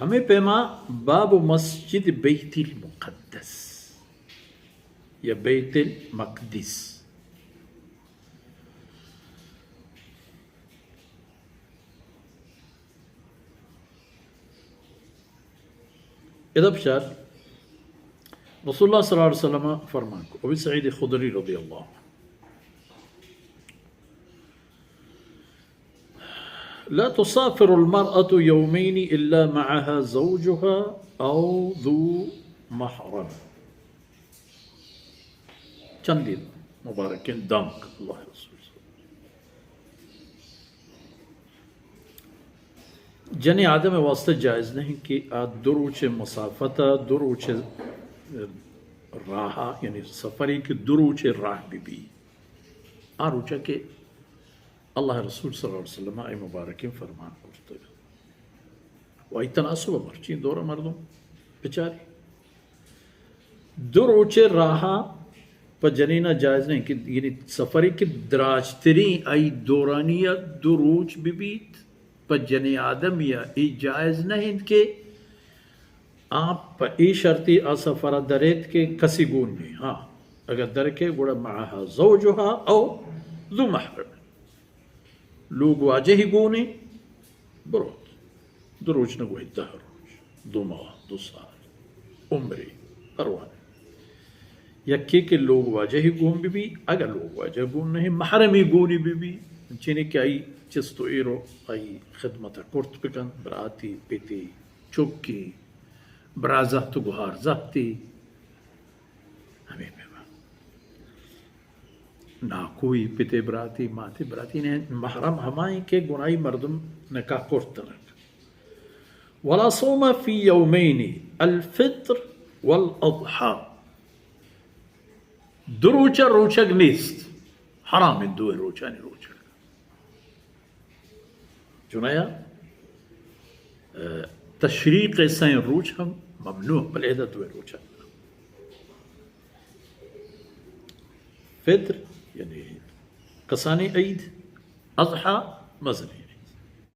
ہمے پیما باب مسجد بیت المقدس یا بیت المقدس۔ ادا بچار، رسول اللہ صلی اللہ علیہ وسلم فرمان کو، ابی سعید خدری رضی اللہ عنہ، لا تسافر المرأة يومين إلا معها زوجها أو ذو محرم۔ چندی مبارکیں دانک اللہ رسول۔ جنی آدم واسطہ جائز نہیں کہ آ دو روچ مسافت، دو روچ راہ، یعنی سفری کہ دو روچ راہ بی بی۔ آ روچہ کہ اللہ رسول صلی اللہ علیہ وسلم اے مبارکیں فرمان کرتگ۔ و ای تناسب مرچی دور مردم بچاری۔ دو روچے راہ پہ جنینا جائز نہیں کہ، یعنی سفری کہ دراجترین ای دورانی دو روچ ببیت، پہ جنی آدمی ای جائز نہیں کہ آ پہ ای شرطی آ سفر ء در ایت کہ کسی گون نی۔ ہاں، اگر در کے گڑا معها زوجها او ذو محرم۔ لوگ واجہی گونی بروت۔ دو روچ نہ گوئی، دہ روچ، دو ماہ، دو سال، عمری، پرواہ نہیں۔ یکے کہ لوگ واجہی گون بی بی، اگر لوگ واجہ گون نہیں، محرمی گونی بی بی، چینی کہ آئی چست و ایرو آئی خدمت کرت بکن، براتی، پتی، چکی، برازہت و گہارزہتی، ہمے پیما۔ ناکوئی پتے براتی، ماتے براتی نے، محرم ہمائیں کہ گناہی مردم نکاح کرتنگ۔ ولا صوم فی یومین، الفطر والاضحی۔ دو روچہ روچگ نیست، حرام انت دوئیں روچانی روچگ۔ چونایا، اه، تشریق سئیں روچ ہم ممنوع، بلے ادا دوئیں روچ ہم۔ فطر یعنی کسانی عید، اضحی مزنی۔